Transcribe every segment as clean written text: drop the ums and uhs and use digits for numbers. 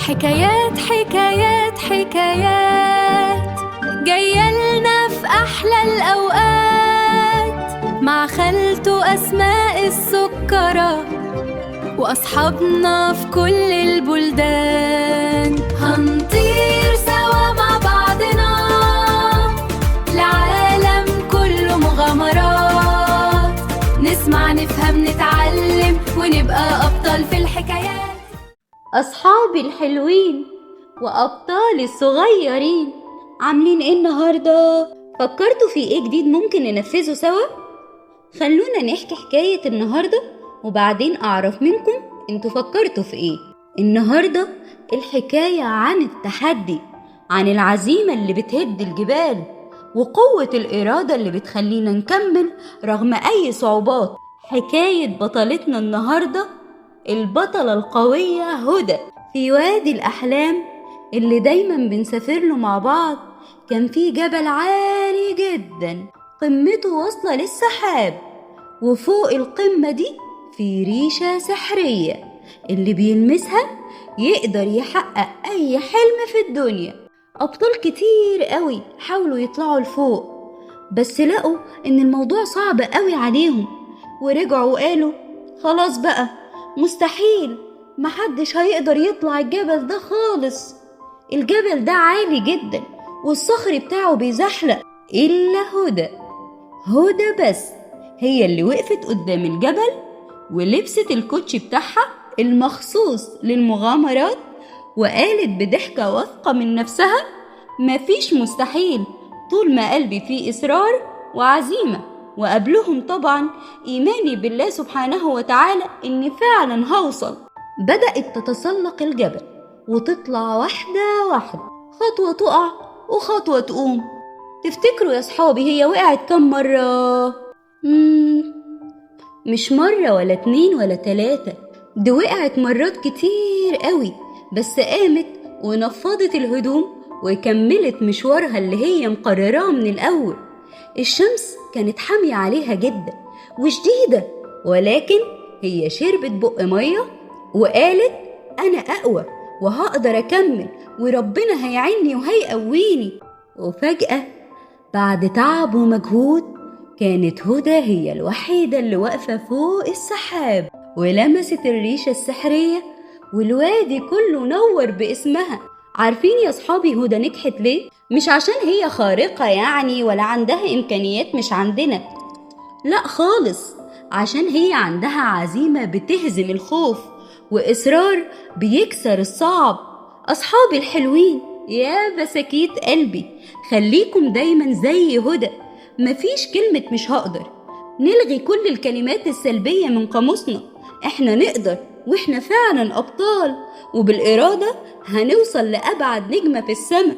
حكايات حكايات حكايات جاية لنا في أحلى الأوقات مع خالته أسماء السكرة وأصحابنا في كل البلدان. هنطير سوا مع بعضنا العالم كله مغامرات، نسمع نفهم نتعلم ونبقى أبطال في الحكايات. أصحابي الحلوين وأبطالي الصغيرين، عاملين إيه النهاردة؟ فكرتوا في إيه جديد ممكن ننفذه سوا؟ خلونا نحكي حكاية النهاردة وبعدين أعرف منكم انتوا فكرتوا في إيه. النهاردة الحكاية عن التحدي، عن العزيمة اللي بتهد الجبال وقوة الإرادة اللي بتخلينا نكمل رغم أي صعوبات. حكاية بطلتنا النهاردة البطلة القوية هدى. في وادي الأحلام اللي دايما بنسافر له مع بعض كان في جبل عالي جدا قمته واصلة للسحاب، وفوق القمة دي في ريشة سحرية اللي بيلمسها يقدر يحقق أي حلم في الدنيا. أبطال كتير قوي حاولوا يطلعوا لفوق بس لقوا إن الموضوع صعب قوي عليهم، ورجعوا وقالوا خلاص بقى مستحيل، محدش هيقدر يطلع الجبل ده خالص، الجبل ده عالي جدا والصخر بتاعه بيزحلق. إلا هدى، هدى بس هي اللي وقفت قدام الجبل ولبست الكوتشي بتاعها المخصوص للمغامرات وقالت بضحكة واثقة من نفسها مفيش مستحيل طول ما قلبي فيه إصرار وعزيمة، وقبلهم طبعا إيماني بالله سبحانه وتعالى إني فعلا هوصل. بدأت تتسلق الجبل وتطلع واحدة واحدة، خطوة تقع وخطوة تقوم. تفتكروا يا صحابي هي وقعت كم مرة؟ مش مرة ولا 2 ولا 3، دي وقعت مرات كتير قوي، بس قامت ونفضت الهدوم وكملت مشوارها اللي هي مقرراه من الأول. الشمس كانت حامية عليها جدا وشديدة، ولكن هي شربت بق مية وقالت أنا أقوى وهقدر أكمل وربنا هيعني وهيقويني. وفجأة بعد تعب ومجهود كانت هدى هي الوحيدة اللي واقفة فوق السحاب ولمست الريشة السحرية والوادي كله نور باسمها. عارفين يا صحابي هدى نجحت ليه؟ مش عشان هي خارقة يعني ولا عندها إمكانيات مش عندنا، لا خالص، عشان هي عندها عزيمة بتهزم الخوف وإصرار بيكسر الصعب. أصحابي الحلوين يا بساكيت قلبي، خليكم دايما زي هدى، مفيش كلمة مش هقدر، نلغي كل الكلمات السلبية من قاموسنا، احنا نقدر واحنا فعلا أبطال، وبالإرادة هنوصل لأبعد نجمة في السماء.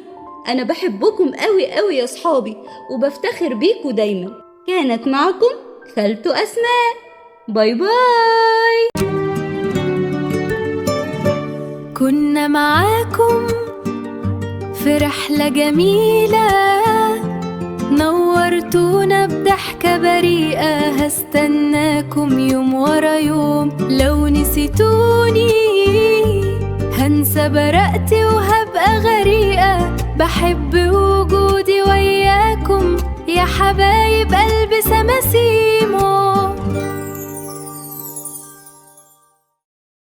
أنا بحبكم قوي قوي يا صحابي وبفتخر بيكم دايما. كانت معكم خالته أسماء، bye bye. كنا معاكم في رحلة جميلة، نورتونا بضحكة بريئة، هستناكم يوم ورا يوم. لو نسيتوني هنسى برقتي وهبقى غريقة، بحب وجودي وياكم يا حبايب قلبي سماسيمو.